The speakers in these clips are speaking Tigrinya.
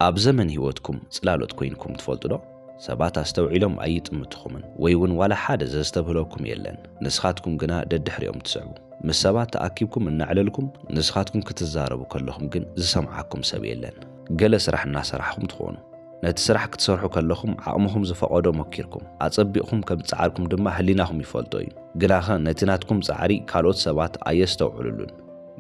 ኣብ ዘመን ህይወትኩም ጽላሎት ኮይንኩም ትፈልጡ ዶ? ሰባት ኣስተውዒሎም ኣይጥምትኹምን፣ ወይ እውን ዋላ ሓደ ዘስተብህለኩም የለን። ንስኻትኩም ግና ደድሕሪኦም ትስዕቡ። ምስ ሰባት ተኣኪብኩም እናዕለልኩም፣ ንስኻትኩም ክትዛረቡ ከለኹም ግን ዝሰምዓኩም ሰብ የለን። ገለ ስራሕ እናሰራሕኹም ትኾኑ። ነቲ ስራሕ ክትሰርሑ ከለኹም ዓቕምኹም ዝፈቐዶ ሞኪርኩም፣ ኣጸቢቕኩም ከም ዝጸዓርኩም ድማ ህሊናኹም ይፈልጦ እዩ። ግናኸ ነቲ ናትኩም ጻዕሪ ካልኦት ሰባት ኣየስተውዕሉሉን።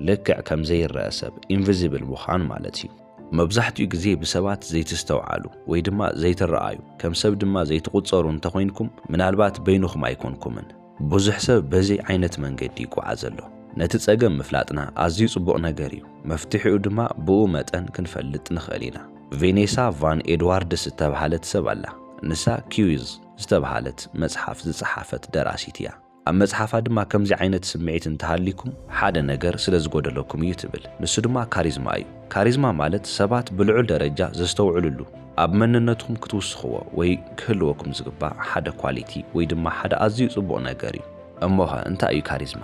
ልክዕ ከም ዘይረአ ሰብ፣ ኢንቪዚብል ምዃን ማለት እዩ። መብዛሕትኡ ግዜ ብሰባት ዘይትስተውዓሉ ወይ ድማ ዘይትረኣዩ፣ ከም ሰብ ድማ ዘይትቑጸሩ እንተኾይንኩም፣ ምናልባት በይንኹም ኣይኮንኩምን። ብዙሕ ሰብ በዚ ዓይነት መንገዲ ይጓዓዝ ኣሎ። ነቲ ጸገም ምፍላጥና ኣዝዩ ጽቡቕ ነገር እዩ። መፍትሒኡ ድማ ብኡ መጠን ክንፈልጥ ንኽእል ኢና። ቬኔሳ ቫን ኤድዋርድስ እተባህለት ሰብ ኣላ። ንሳ ኪዊዝ ዝተባህለት መጽሓፍ ዝጸሓፈት ደራሲት እያ። ኣብ መጽሓፋ ድማ ከምዚ ዓይነት ስምዒት እንተሃሊኩም ሓደ ነገር ስለ ዝጎደለኩም እዩ ትብል። ንሱ ድማ ካሪዝማ እዩ። ካሪዝማ ማለት ሰባት ብልዑል ደረጃ ዘስተውዕሉሉ፣ ኣብ መንነትኩም ክትውስኽዎ ወይ ክህልወኩም ዝግባእ ሓደ ኳሊቲ ወይ ድማ ሓደ ኣዝዩ ጽቡቕ ነገር እዩ። እሞኸ እንታይ እዩ ካሪዝማ?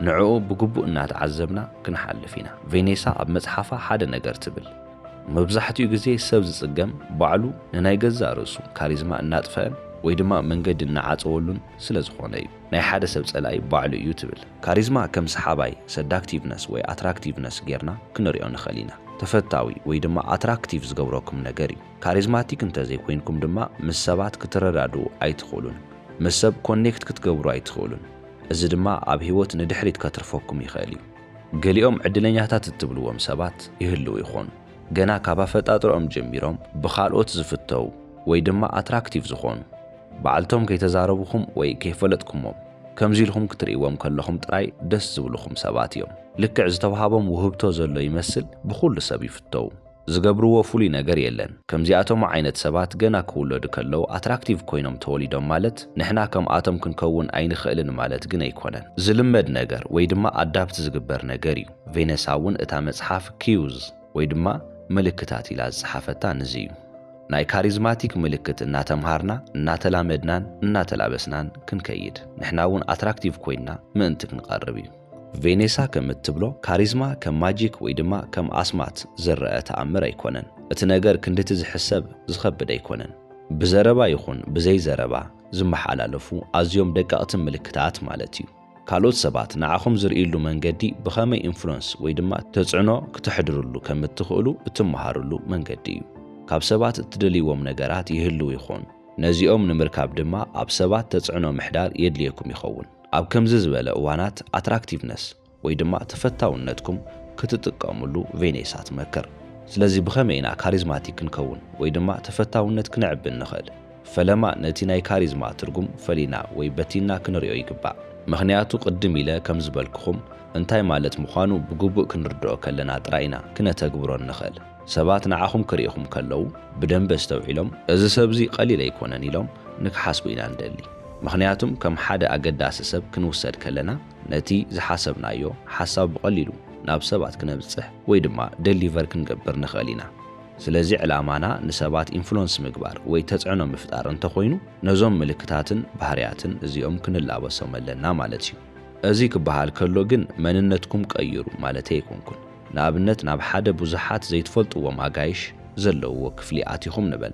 ንዕኡ ብግቡእ እናተዓዘብና ክንሓልፍ ኢና። ቬኔሳ ኣብ መጽሓፋ ሓደ ነገር ትብል። መብዛሕትኡ ግዜ ሰብ ዝጽገም ባዕሉ ንናይ ገዛእ ርእሱ ካሪዝማ እናጥፈአን ወይ ድማ መንገዲ እናዓጸወሉን ስለ ዝኾነ እዩ። ናይ ሓደ ሰብ ጸላኢ ባዕሉ እዩ ትብል። ካሪዝማ ከም ሰሓባይ፣ ሰዳክቲቭነስ ወይ ኣትራክቲቭነስ ጌርና ክንሪኦ ንኽእል ኢና። ተፈታዊ ወይ ድማ ኣትራክቲቭ ዝገብረኩም ነገር እዩ። ካሪዝማቲክ እንተዘይኮይንኩም ድማ ምስ ሰባት ክትረዳድኡ ኣይትኽእሉን። ምስ ሰብ ኮኔክት ክትገብሩ ኣይትኽእሉን። እዚ ድማ ኣብ ህይወት ንድሕሪት ከትርፈኩም ይኽእል እዩ። ገሊኦም ዕድለኛታት እትብልዎም ሰባት ይህልዉ ይኾኑ። ገና ካብ ኣፈጣጥርኦም ጀሚሮም ብኻልኦት ዝፍተዉ ወይ ድማ ኣትራክቲቭ ዝኾኑ፣ ባዕልቶም ከይተዛረቡኹም ወይ ከይፈለጥኩሞም፣ ከምዚ ኢልኹም ክትርእይዎም ከለኹም ጥራይ ደስ ዝብሉኹም ሰባት እዮም። ልክዕ ዝተዋህቦም ውህብቶ ዘሎ ይመስል ብኹሉ ሰብ ይፍተዉ። ዝገብርዎ ፍሉይ ነገር የለን። ከምዚኣቶም ዓይነት ሰባት ገና ክውለዱ ከለዉ ኣትራክቲቭ ኮይኖም ተወሊዶም ማለት ንሕና ከምኣቶም ክንከውን ኣይንኽእልን ማለት ግን ኣይኮነን። ዝልመድ ነገር ወይ ድማ ኣዳፕት ዝግበር ነገር እዩ። ቬነሳ እውን እታ መጽሓፍ ኪውዝ ወይ ድማ ምልክታት ኢላ ዝጸሓፈታ ንዚ እዩ። ናይ ካሪዝማቲክ ምልክት እናተምሃርና፣ እናተላመድናን እናተላበስናን ክንከይድ፣ ንሕና እውን ኣትራክቲቭ ኮይንና ምእንቲ ክንቐርብ እዩ። ቬኔሳ ከም እትብሎ፣ ካሪዝማ ከም ማጂክ ወይ ድማ ከም ኣስማት ዝረአ ተኣምር ኣይኮነን። እቲ ነገር ክንድቲ ዝሕሰብ ዝኸብድ ኣይኮነን። ብዘረባ ይኹን ብዘይ ዘረባ ዝመሓላለፉ ኣዝዮም ደቀቕቲ ምልክታት ማለት እዩ። ካልኦት ሰባት ንዓኹም ዝርእይሉ መንገዲ ብኸመይ ኢንፍሉወንስ ወይ ድማ ተጽዕኖ ክተሕድርሉ ከም እትኽእሉ እትመሃርሉ መንገዲ እዩ። ካብ ሰባት እትደልይዎም ነገራት ይህልዉ ይኾኑ። ነዚኦም ንምርካብ ድማ ኣብ ሰባት ተጽዕኖ ምሕዳር የድልየኩም ይኸውን። ኣብ ከምዚ ዝበለ እዋናት ኣትራክቲቭነስ ወይ ድማ ተፈታውነትኩም ክትጥቀሙሉ ቬኔሳ ትመክር። ስለዚ ብኸመይ ኢና ካሪዝማቲክ ክንከውን ወይ ድማ ተፈታውነት ክነዕቢ እንኽእል? ፈለማ ነቲ ናይ ካሪዝማ ትርጉም ፈሊና ወይ በቲና ክንርእዮ ይግባእ። ምኽንያቱ ቅድም ኢለ ከም ዝበልኩኹም እንታይ ማለት ምዃኑ ብግቡእ ክንርድኦ ከለና ጥራይ ኢና ክነተግብሮ እንኽእል። ሰባት ንዓኹም ክርእዩኹም ከለዉ ብደንበ ኣስተውዒሎም፣ "እዚ ሰብዚ ቀሊል ኣይኮነን" ኢሎም ንክሓስቡ ኢና ንደሊ። ምኽንያቱም ከም ሓደ ኣገዳሲ ሰብ ክንውሰድ ከለና ነቲ ዝሓሰብናዮ ሓሳብ ብቐሊሉ ናብ ሰባት ክነብጽሕ ወይ ድማ ደሊቨር ክንገብር ንኽእል ኢና። ስለዚ ዕላማና ንሰባት ኢንፍሉወንስ ምግባር ወይ ተጽዕኖ ምፍጣር እንተኾይኑ ነዞም ምልክታትን ባህርያትን እዚኦም ክንላበሶም ኣለና ማለት እዩ። እዚ ክበሃል ከሎ ግን መንነትኩም ቀይሩ ማለተይ ኣይኮንኩን። ንኣብነት ናብ ሓደ ብዙሓት ዘይትፈልጥዎም ኣጋይሽ ዘለውዎ ክፍሊ ኣቲኹም ንበል።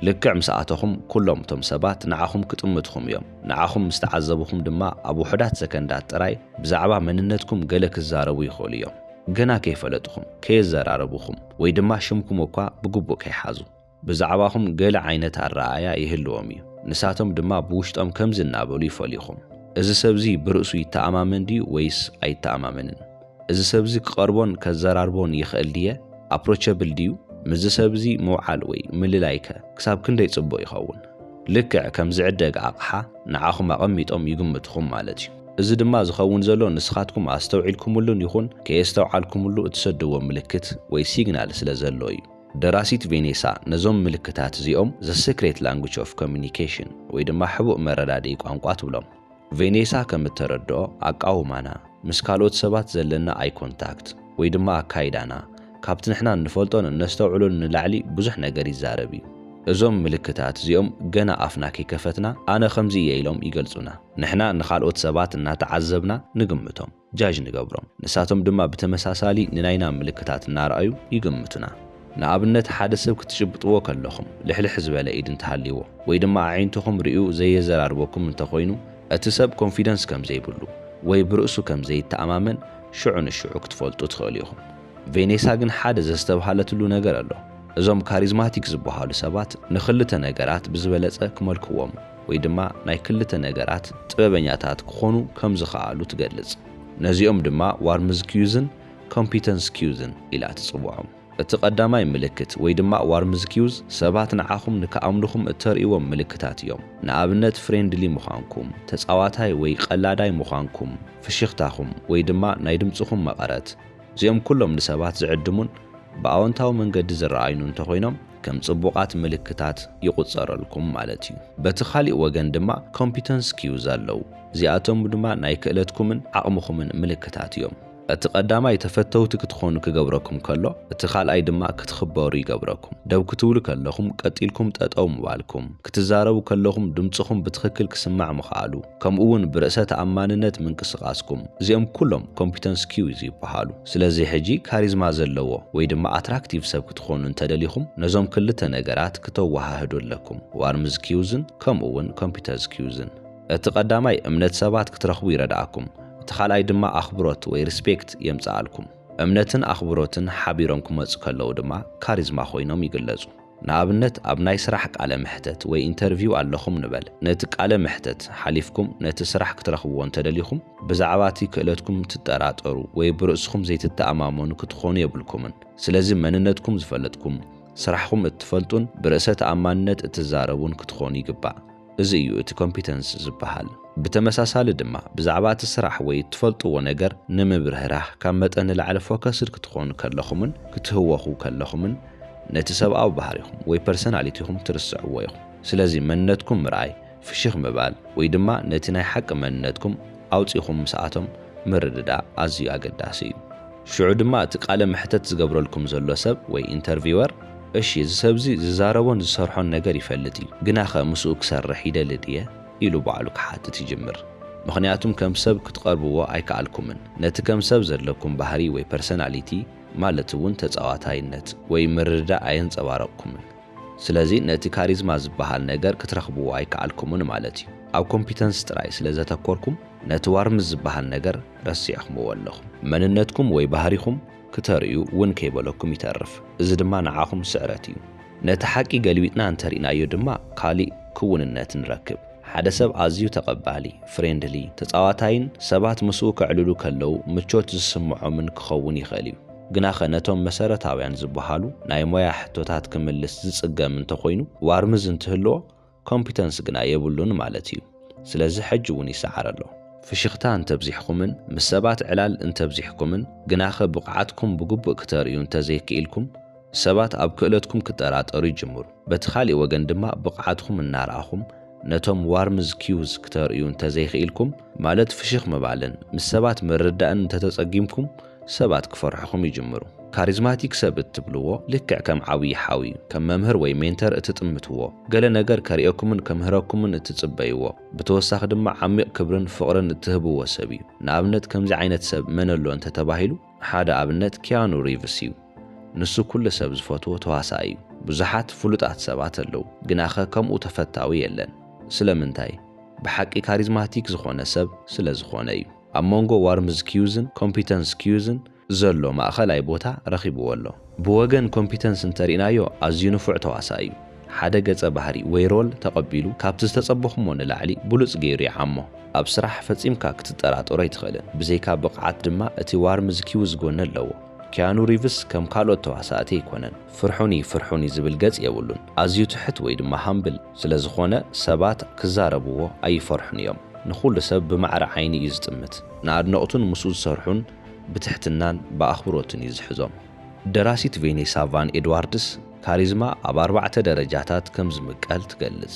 ልክዕ ምስ ኣተኹም ኩሎም እቶም ሰባት ንዓኹም ክጥምትኹም እዮም። ንዓኹም ምስ ተዓዘቡኹም ድማ ኣብ ውሑዳት ሰከንዳት ጥራይ ብዛዕባ መንነትኩም ገለ ክዛረቡ ይኽእሉ እዮም። ገና ከይፈለጥኹም፣ ከየዘራረቡኹም ወይ ድማ ሽምኩም እኳ ብግቡእ ከይሓዙ ብዛዕባኹም ገለ ዓይነት ኣረኣእያ ይህልዎም እዩ። ንሳቶም ድማ ብውሽጦም ከምዚ እናበሉ ይፈልዩኹም። እዚ ሰብዚ ብርእሱ ይተኣማመን ድዩ ወይስ ኣይተኣማመንን? እዚ ሰብዚ ክቐርቦን ከዘራርቦን ይኽእል ድየ? ኣፕሮቸብል ድዩ? ምስዚ ሰብዚ ምውዓል ወይ ምልላይከ ክሳብ ክንደይ ጽቡቕ ይኸውን? ልክዕ ከም ዝዕደግ ኣቕሓ ንዓኹም ኣቐሚጦም ይግምትኹም ማለት እዩ። እዚ ድማ ዝኸውን ዘሎ ንስኻትኩም ኣስተውዒልኩምሉን ይኹን ከየስተውዓልኩምሉ እትሰድዎ ምልክት ወይ ሲግናል ስለ ዘሎ እዩ። ደራሲት ቬኔሳ ነዞም ምልክታት እዚኦም The Secret Language of Communication ወይ ድማ ሕቡእ መረዳድኢ ቋንቋ ትብሎም። ቬኔሳ ከም እተረድኦ ኣቃውማና፣ ምስ ካልኦት ሰባት ዘለና ኣይ ኮንታክት ወይ ድማ ኣካይዳና ካብቲ ንሕና እንፈልጦን እነስተውዕሎን ንላዕሊ ብዙሕ ነገር ይዛረብ እዩ። እዞም ምልክታት እዚኦም ገና ኣፍና ከይከፈትና ኣነ ከምዚ እየ ኢሎም ይገልጹና። ንሕና ንኻልኦት ሰባት እናተዓዘብና ንግምቶም፣ ጃጅ ንገብሮም። ንሳቶም ድማ ብተመሳሳሊ ንናይና ምልክታት እናረኣዩ ይግምቱና። ንኣብነት፣ ሓደ ሰብ ክትጭብጥዎ ከለኹም ልሕልሕ ዝበለ ኢድ እንተሃልይዎ ወይ ድማ ኣዒንትኹም ርእዩ ዘየዘራርበኩም እንተኾይኑ፣ እቲ ሰብ ኮንፊደንስ ከም ዘይብሉ ወይ ብርእሱ ከም ዘይተኣማመን ሽዑ ንሽዑ ክትፈልጡ ትኽእሉ ኢኹም። ቬኔሳ ግን ሓደ ዘስተብሃለትሉ ነገር ኣሎ። እዞም ካሪዝማቲክ ዝበሃሉ ሰባት ንኽልተ ነገራት ብዝበለጸ ክመልክዎም ወይ ድማ ናይ ክልተ ነገራት ጥበበኛታት ክኾኑ ከም ዝኸኣሉ ትገልጽ። ነዚኦም ድማ ዋርምዝ ኪዩዝን ኮምፒተንስ ኪዩዝን ኢላ ትጽውዖም። እቲ ቀዳማይ ምልክት ወይ ድማ ዋርምዝ ኪዩዝ ሰባት ንዓኹም ንክኣምኑኹም እተርእይዎም ምልክታት እዮም። ንኣብነት ፍሬንድሊ ምዃንኩም፣ ተጻዋታይ ወይ ቀላዳይ ምዃንኩም፣ ፍሽኽታኹም ወይ ድማ ናይ ድምጽኹም መቐረት። እዚኦም ኩሎም ንሰባት ዝዕድሙን ብኣወንታዊ መንገዲ ዝረኣዩን እንተኾይኖም ከም ጽቡቓት ምልክታት ይቑጸረልኩም ማለት እዩ። በቲ ካሊእ ወገን ድማ ኮምፒተንስ ኪዩዝ ኣለዉ። እዚኣቶም ድማ ናይ ክእለትኩምን ዓቕምኹምን ምልክታት እዮም። እቲ ቀዳማይ ተፈተውቲ ክትኾኑ ክገብረኩም ከሎ፣ እቲ ካልኣይ ድማ ክትኽበሩ ይገብረኩም። ደው ክትብሉ ከለኹም ቀጢልኩም ጠጠው ምባልኩም፣ ክትዛረቡ ከለኹም ድምጽኹም ብትኽክል ክስማዕ ምኽኣሉ፣ ከምኡ እውን ብርእሰ ተኣማንነት ምንቅስቓስኩም፣ እዚኦም ኩሎም ኮምፒተንስ ኪዩዝ ይበሃሉ። ስለዚ ሕጂ ካሪዝማ ዘለዎ ወይ ድማ ኣትራክቲቭ ሰብ ክትኾኑ እንተደሊኹም ነዞም ክልተ ነገራት ክተወሃህዱ ኣለኩም፣ ዋርምዝ ኪዩዝን ከምኡ እውን ኮምፒተንስ ኪዩዝን። እቲ ቀዳማይ እምነት ሰባት ክትረኽቡ ይረድኣኩም፣ እቲ ካልኣይ ድማ ኣኽብሮት ወይ ሪስፔክት የምጽኣልኩም። እምነትን ኣኽብሮትን ሓቢሮም ክመጹ ከለዉ ድማ ካሪዝማ ኮይኖም ይግለጹ። ንኣብነት ኣብ ናይ ስራሕ ቃለ መሕተት ወይ ኢንተርቪው ኣለኹም ንበል። ነቲ ቃለ መሕተት ሓሊፍኩም ነቲ ስራሕ ክትረኽብዎ እንተደሊኹም ብዛዕባ እቲ ክእለትኩም ትጠራጠሩ ወይ ብርእስኹም ዘይትተኣማመኑ ክትኾኑ የብልኩምን። ስለዚ መንነትኩም ዝፈለጥኩም፣ ስራሕኹም እትፈልጡን ብርእሰ ተኣማንነት እትዛረቡን ክትኾኑ ይግባእ። እዚ እዩ እቲ ኮምፒተንስ ዝበሃል። ብተመሳሳሊ ድማ ብዛዕባ እቲ ስራሕ ወይ እትፈልጥዎ ነገር ንምብርህራህ ካብ መጠን ንላዕሊ ፎከስድ ክትኾኑ ከለኹምን ክትህወኹ ከለኹምን ነቲ ሰብኣዊ ባህሪኹም ወይ ፐርሰናሊቲኹም ትርስዕዎ ኢኹም። ስለዚ መንነትኩም ምርኣይ፣ ፍሽኽ ምባል ወይ ድማ ነቲ ናይ ሓቂ መንነትኩም ኣውጺኹም ምስኣቶም ምርድዳእ ኣዝዩ ኣገዳሲ እዩ። ሽዑ ድማ እቲ ቃለ መሕተት ዝገብረልኩም ዘሎ ሰብ ወይ ኢንተርቪወር፣ "እሺ፣ እዚ ሰብዚ ዝዛረቦን ዝሰርሖን ነገር ይፈልጥ እዩ፣ ግናኸ ምስኡ ክሰርሕ ይደሊ ድየ?" ኢሉ ባዕሉ ክሓትት ይጅምር። ምኽንያቱም ከም ሰብ ክትቐርብዎ ኣይከኣልኩምን። ነቲ ከም ሰብ ዘለኩም ባህሪ ወይ ፐርሰናሊቲ፣ ማለት እውን ተጻዋታይነት ወይ ምርድዳእ ኣየንጸባረቕኩምን። ስለዚ ነቲ ካሪዝማ ዝበሃል ነገር ክትረኽብዎ ኣይከኣልኩምን ማለት እዩ። ኣብ ኮምፒተንስ ጥራይ ስለ ዘተኮርኩም ነቲ ዋርምዝ ዝበሃል ነገር ረሲዕኹምዎ ኣለኹም። መንነትኩም ወይ ባህሪኹም ክተርእዩ እውን ከይበለኩም ይተርፍ። እዚ ድማ ንዓኹም ስዕረት እዩ። ነቲ ሓቂ ገልቢጥና እንተሪእናዮ ድማ ካሊእ ክውንነት ንረክብ። ሓደ ሰብ ኣዝዩ ተቐባሊ፣ ፍሬንድሊ፣ ተጻዋታይን ሰባት ምስኡ ከዕልሉ ከለዉ ምቾት ዝስምዖምን ክኸውን ይኽእል እዩ። ግናኸ ነቶም መሰረታውያን ዝበሃሉ ናይ ሞያ ሕቶታት ክምልስ ዝጽገም እንተኾይኑ፣ ዋርምዝ እንትህልዎ ኮምፒተንስ ግና የብሉን ማለት እዩ። ስለዚ ሕጂ እውን ይሰዓር ኣሎ። ፍሽኽታ እንተብዚሕኩምን ምስ ሰባት ዕላል እንተብዚሕኩምን፣ ግናኸ ብቕዓትኩም ብግቡእ ክተርእዩ እንተዘይክኢልኩም፣ ሰባት ኣብ ክእለትኩም ክጠራጠሩ ይጅምሩ። በቲ ካሊእ ወገን ድማ ብቕዓትኩም እናረኣኹም ነቶም ዋርምዝ ኪውዝ ክተርእዩ እንተዘይክኢልኩም፣ ማለት ፍሽኽ ምባልን ምስ ሰባት ምርዳእን እንተተጸጊምኩም፣ ሰባት ክፈርሑኹም ይጅምሩ። ካሪዝማቲክ ሰብ እትብልዎ ልክዕ ከም ዓብዪ ሓው እዩ። ከም መምህር ወይ ሜንተር እትጥምትዎ፣ ገለ ነገር ከርእየኩምን ከምህረኩምን እትጽበይዎ፣ ብተወሳኺ ድማ ዓሚቕ ክብርን ፍቕርን እትህብዎ ሰብ እዩ። ንኣብነት ከምዚ ዓይነት ሰብ መን ኣሎ እንተተባሂሉ፣ ሓደ ኣብነት ኪያኑ ሪቭስ እዩ። ንሱ ኩሉ ሰብ ዝፈትዎ ተዋሳኢ እዩ። ብዙሓት ፍሉጣት ሰባት ኣለዉ፣ ግናኸ ከምኡ ተፈታዊ የለን። ስለምንታይ? ብሓቂ ካሪዝማቲክ ዝኾነ ሰብ ስለ ዝኾነ እዩ። ኣብ መንጎ ዋርምዝ ኪውዝን ኮምፒተንስ ኪውዝን ዘሎ ማእኸላይ ቦታ ረኺብዎ ኣሎ። ብወገን ኮምፒተንስ እንተሪእናዮ ኣዝዩ ንፉዕ ተዋሳኢ እዩ። ሓደ ገጸ ባህሪ ወይ ሮል ተቐቢሉ ካብቲ ዝተጸበኹሞ ንላዕሊ ብሉጽ ገይሩ ይዓሞ። ኣብ ስራሕ ፈጺምካ ክትጠራጠሮ ኣይትኽእልን። ብዘይካ ብቕዓት ድማ እቲ ዋርምዝ ኪውዝ ጎኒ ኣለዎ። ኪያኑ ሪቭስ ከም ካልኦት ተዋሳእቲ ኣይኮነን። ፍርሑኒ ፍርሑኒ ዝብል ገጽ የብሉን። ኣዝዩ ትሑት ወይ ድማ ሃምብል ስለ ዝኾነ ሰባት ክዛረብዎ ኣይፈርሑን እዮም። ንኹሉ ሰብ ብማዕረ ዓይኒ እዩ ዝጥምት። ንኣድነቕቱን ምስኡ ዝሰርሑን ብትሕትናን ብኣኽብሮትን እዩ ዝሕዞም። ደራሲት ቬኔሳ ቫን ኤድዋርድስ ካሪዝማ ኣብ ኣርባዕተ ደረጃታት ከም ዝምቀል ትገልጽ።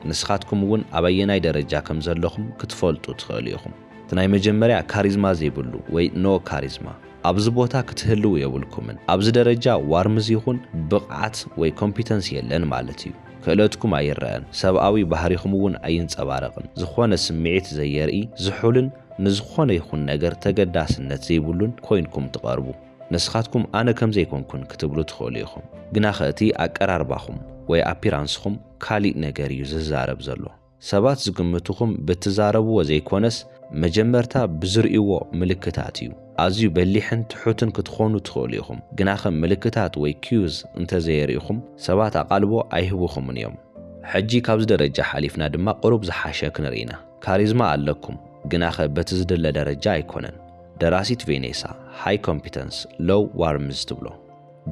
ንስኻትኩም እውን ኣብ ኣየናይ ደረጃ ከም ዘለኹም ክትፈልጡ ትኽእሉ ኢኹም። እቲ ናይ መጀመርያ ካሪዝማ ዘይብሉ ወይ ኖ ካሪዝማ። ኣብዚ ቦታ ክትህልው የብልኩምን። ኣብዚ ደረጃ ዋርምዝ ይኹን ብቕዓት ወይ ኮምፒተንስ የለን ማለት እዩ። ክእለትኩም ኣይረኣን፣ ሰብኣዊ ባህሪኹም እውን ኣይንጸባረቕን። ዝኾነ ስምዒት ዘየርኢ፣ ዝሑልን ንዝኾነ ይኹን ነገር ተገዳስነት ዘይብሉን ኮይንኩም ትቐርቡ። ንስኻትኩም ኣነ ከም ዘይኮንኩን ክትብሉ ትኽእሉ ኢኹም። ግናኸ እቲ ኣቀራርባኹም ወይ ኣፒራንስኹም ካሊእ ነገር እዩ ዝዛረብ ዘሎ። ሰባት ዝግምቱኹም ብትዛረብዎ ዘይኮነስ፣ መጀመርታ ብዝርእይዎ ምልክታት እዩ። ኣዝዩ በሊሕን ትሑትን ክትኾኑ ትኽእሉ ኢኹም። ግናኸ ምልክታት ወይ ኪዩዝ እንተዘየርኢኹም ሰባት ኣቓልቦ ኣይህቡኹምን እዮም። ሕጂ ካብዚ ደረጃ ሓሊፍና ድማ ቁሩብ ዝሓሸ ክንርኢ ኢና። ካሪዝማ ኣለኩም፣ ግናኸ በቲ ዝድለ ደረጃ ኣይኮነን። ደራሲት ቬኔሳ፣ ሃይ ኮምፒተንስ፣ ሎው ዋርምዝ ትብሎ።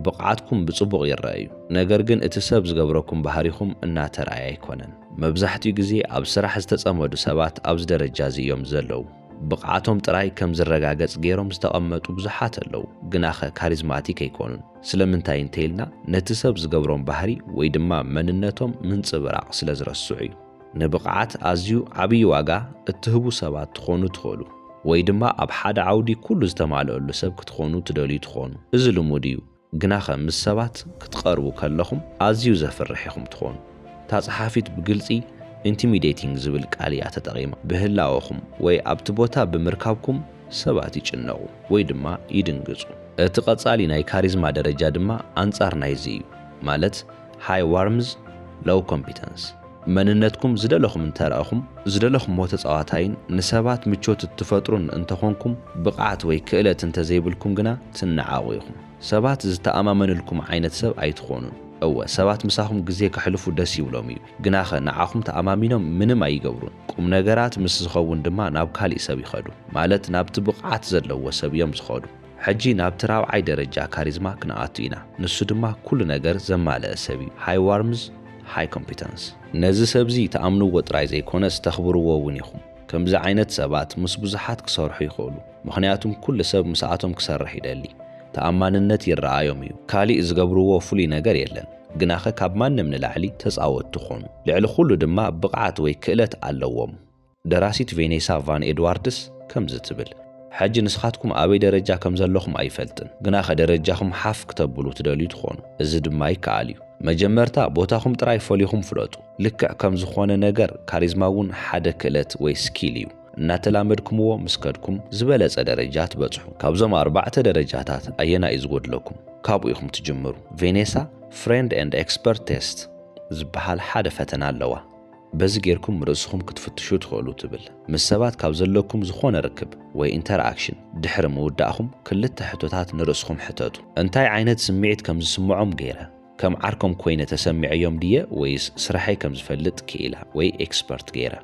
ብቕዓትኩም ብጽቡቕ ይረኣዩ፣ ነገር ግን እቲ ሰብ ዝገብረኩም ባህሪኹም እናተራእየ ኣይኮነን። መብዛሕትኡ ግዜ ኣብ ስራሕ ዝተጸመዱ ሰባት ኣብዚ ደረጃ እዚ እዮም ዘለዉ። ብቕዓቶም ጥራይ ከም ዝረጋገጽ ገይሮም ዝተቐመጡ ብዙሓት ኣለዉ፣ ግናኸ ካሪዝማቲክ ኣይኮኑን። ስለምንታይ እንተኢልና፣ ነቲ ሰብ ዝገብሮም ባህሪ ወይ ድማ መንነቶም ምንጽብራቕ ስለ ዝረስዑ እዩ። ንብቕዓት ኣዝዩ ዓብዪ ዋጋ እትህቡ ሰባት ትኾኑ ትኽእሉ፣ ወይ ድማ ኣብ ሓደ ዓውዲ ኩሉ ዝተማልአሉ ሰብ ክትኾኑ ትደልዩ ትኾኑ። እዚ ልሙድ እዩ፣ ግናኸ ምስ ሰባት ክትቐርቡ ከለኹም ኣዝዩ ዘፍርሕ ኢኹም ትኾኑ። እታ ጸሓፊት ብግልጺ ኢንቲሚዴቲንግ ዝብል ቃል እያ ተጠቒማ። ብህላወኹም ወይ ኣብቲ ቦታ ብምርካብኩም ሰባት ይጭነቑ ወይ ድማ ይድንግጹ። እቲ ቀጻሊ ናይ ካሪዝማ ደረጃ ድማ ኣንጻር ናይዚ እዩ፣ ማለት ሃይ ዋርምዝ፣ ሎው ኮምፒተንስ። መንነትኩም ዝደለኹም እንተረእኹም፣ ዝደለኹምዎ ተጻዋታይን ንሰባት ምቾት እትፈጥሩን እንተኾንኩም፣ ብቕዓት ወይ ክእለት እንተዘይብልኩም ግና ትነዓቑ ኢኹም። ሰባት ዝተኣማመንልኩም ዓይነት ሰብ ኣይትኾኑን። እወ፣ ሰባት ምሳኹም ግዜ ከሕልፉ ደስ ይብሎም እዩ፣ ግናኸ ንዓኹም ተኣማሚኖም ምንም ኣይገብሩን። ቁም ነገራት ምስ ዝኸውን ድማ ናብ ካሊእ ሰብ ይኸዱ፣ ማለት ናብቲ ብቕዓት ዘለዎ ሰብ እዮም ዝኸዱ። ሕጂ ናብቲ ራብዓይ ደረጃ ካሪዝማ ክንኣቱ ኢና። ንሱ ድማ ኩሉ ነገር ዘማልአ ሰብ እዩ። ሃይ ዋርምዝ፣ ሃይ ኮምፒተንስ። ነዚ ሰብዚ ተኣምንዎ ጥራይ ዘይኮነስ ተኽብርዎ እውን ኢኹም። ከምዚ ዓይነት ሰባት ምስ ብዙሓት ክሰርሑ ይኽእሉ፣ ምኽንያቱም ኩሉ ሰብ ምስኣቶም ክሰርሕ ይደሊ። ተኣማንነት ይረኣዮም እዩ። ካሊእ ዝገብርዎ ፍሉይ ነገር የለን። ግናኸ ካብ ማንም ንላዕሊ ተጻወትቲ ኾኑ። ልዕሊ ኩሉ ድማ ብቕዓት ወይ ክእለት ኣለዎም። ደራሲት ቬኔሳ ቫን ኤድዋርድስ ከምዚ ትብል፣ ሕጂ ንስኻትኩም ኣበይ ደረጃ ከም ዘለኹም ኣይፈልጥን፣ ግናኸ ደረጃኹም ሓፍ ክተብሉ ትደልዩ ትኾኑ። እዚ ድማ ይከኣል እዩ። መጀመርታ ቦታኹም ጥራይ ፈሊኹም ፍለጡ። ልክዕ ከም ዝኾነ ነገር ካሪዝማ እውን ሓደ ክእለት ወይ ስኪል እዩ። እናተላመድኩምዎ ምስ ከድኩም ዝበለጸ ደረጃ ትበጽሑ። ካብዞም ኣርባዕተ ደረጃታት ኣየናይ እዩ ዝጎድለኩም? ካብኡ ኢኹም ትጅምሩ። ቬኔሳ ፍሬንድ ኤንድ ኤክስፐርት ቴስት ዝበሃል ሓደ ፈተና ኣለዋ። በዚ ጌርኩም ርእስኹም ክትፍትሹ ትኽእሉ ትብል። ምስ ሰባት ካብ ዘለኩም ዝኾነ ርክብ ወይ ኢንተርኣክሽን ድሕሪ ምውዳእኹም ክልተ ሕቶታት ንርእስኹም ሕተቱ። እንታይ ዓይነት ስምዒት ከም ዝስምዖም ገይረ? ከም ዓርኮም ኮይነ ተሰሚዐዮም ድየ ወይስ ስራሐይ ከም ዝፈልጥ ክኢላ ወይ ኤክስፐርት ገይረ?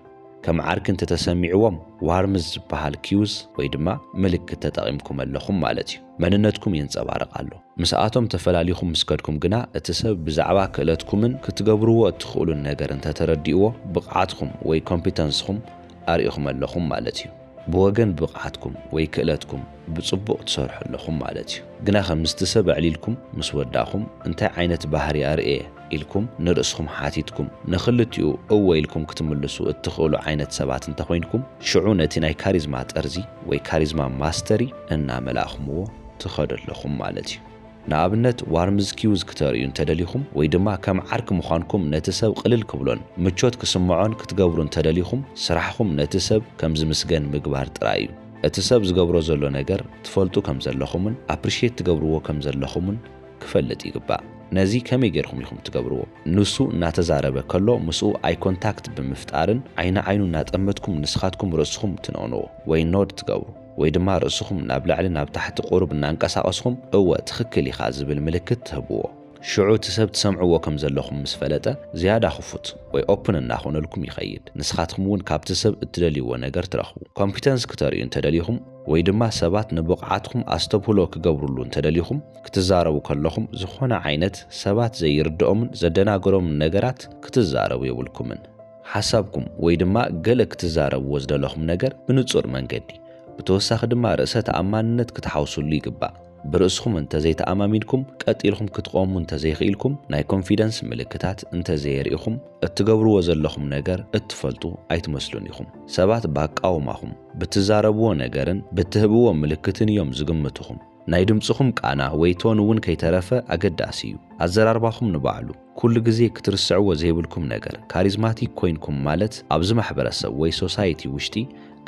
ከም ዓርኪ እንተተሰሚዕዎም ዋርምዝ ዝበሃል ኪውዝ ወይ ድማ ምልክት ተጠቒምኩም ኣለኹም ማለት እዩ። መንነትኩም የንጸባርቕ ኣሎ። ምስኣቶም ተፈላሊኹም ምስ ከድኩም ግና እቲ ሰብ ብዛዕባ ክእለትኩምን ክትገብርዎ እትኽእሉን ነገር እንተተረዲእዎ ብቕዓትኩም ወይ ኮምፒተንስኹም ኣርኢኹም ኣለኹም ማለት እዩ። ብወገን ብቕዓትኩም ወይ ክእለትኩም ብጽቡቕ ትሰርሑ ኣለኹም ማለት እዩ። ግናኸ ምስቲ ሰብ ኣዕሊልኩም ምስ ወዳእኹም እንታይ ዓይነት ባህሪ ኣርእየ ኢልኩም ንርእስኹም ሓቲትኩም ንኽልቲኡ እወ ኢልኩም ክትምልሱ እትኽእሉ ዓይነት ሰባት እንተኾይንኩም ሽዑ ነቲ ናይ ካሪዝማ ጠርዚ ወይ ካሪዝማ ማስተሪ እናመላእኹምዎ ትኸዱ ኣለኹም ማለት እዩ። ንኣብነት ዋርምዝ ኪውዝ ክተርእዩ እንተደሊኹም ወይ ድማ ከም ዓርኪ ምዃንኩም ነቲ ሰብ ቅልል ክብሎን ምቾት ክስምዖን ክትገብሩ እንተደሊኹም ስራሕኹም ነቲ ሰብ ከም ዝምስገን ምግባር ጥራይ እዩ። እቲ ሰብ ዝገብሮ ዘሎ ነገር ትፈልጡ ከም ዘለኹምን ኣፕሪሼት ትገብርዎ ከም ዘለኹምን ክፈልጥ ይግባእ። ነዚ ከመይ ጌርኩም ኢኹም ትገብርዎ? ንሱ እናተዛረበ ከሎ ምስኡ ኣይ ኮንታክት ብምፍጣርን ዓይኒ ዓይኑ እናጠመትኩም ንስኻትኩም ርእስኹም ትንቕንቑ ወይ ኖድ ትገብሩ ወይ ድማ ርእስኹም ናብ ላዕሊ ናብ ታሕቲ ቁሩብ እናንቀሳቐስኹም እወ ትኽክል ኢኻ ዝብል ምልክት ትህብዎ። ሽዑ እቲ ሰብ ትሰምዕዎ ከም ዘለኹም ምስ ፈለጠ ዝያዳ ክፉት ወይ ኦፕን እናኾነልኩም ይኸይድ። ንስኻትኩም እውን ካብቲ ሰብ እትደልይዎ ነገር ትረኽቡ። ኮምፒተንስ ክተርእዩ እንተደሊኹም ወይ ድማ ሰባት ንብቕዓትኩም ኣስተብህሎ ክገብሩሉ እንተደሊኹም ክትዛረቡ ከለኹም ዝኾነ ዓይነት ሰባት ዘይርድኦምን ዘደናግሮምን ነገራት ክትዛረቡ የብልኩምን። ሓሳብኩም ወይ ድማ ገለ ክትዛረብዎ ዝደለኹም ነገር ብንጹር መንገዲ ብተወሳኺ ድማ ርእሰ ተኣማንነት ክትሓውስሉ ይግባእ። ብርእስኹም እንተዘይተኣማሚንኩም ቀጢልኹም ክትቆሙ እንተዘይኽኢልኩም ናይ ኮንፊደንስ ምልክታት እንተዘየርኢኹም እትገብርዎ ዘለኹም ነገር እትፈልጡ ኣይትመስሉን ኢኹም። ሰባት ብኣቃውማኹም፣ ብትዛረብዎ ነገርን ብትህብዎ ምልክትን እዮም ዝግምትኹም። ናይ ድምጽኹም ቃና ወይ ቶን እውን ከይተረፈ ኣገዳሲ እዩ። ኣዘራርባኹም ንባዕሉ ኩሉ ግዜ ክትርስዕዎ ዘይብልኩም ነገር ካሪዝማቲክ ኮይንኩም ማለት ኣብዚ ማሕበረሰብ ወይ ሶሳይቲ ውሽጢ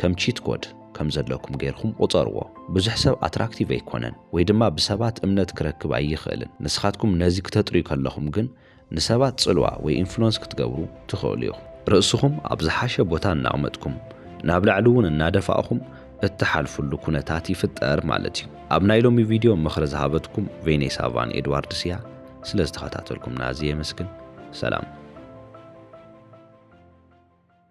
ከም ቺት ኮድ ከም ዘለኩም ጌርኩም ቁጸርዎ። ብዙሕ ሰብ ኣትራክቲቭ ኣይኮነን ወይ ድማ ብሰባት እምነት ክረክብ ኣይኽእልን። ንስኻትኩም ነዚ ክተጥርዩ ከለኹም ግን ንሰባት ጽልዋ ወይ ኢንፍሉወንስ ክትገብሩ ትኽእሉ ኢኹም። ርእስኹም ኣብ ዝሓሸ ቦታ እናቕመጥኩም ናብ ላዕሊ እውን እናደፋእኹም እትሓልፍሉ ኩነታት ይፍጠር ማለት እዩ። ኣብ ናይ ሎሚ ቪድዮ ምኽሪ ዝሃበትኩም ቬኔሳ ቫን ኤድዋርድስ እያ። ስለ ዝተኸታተልኩምና ኣዝየ የመስግን። ሰላም።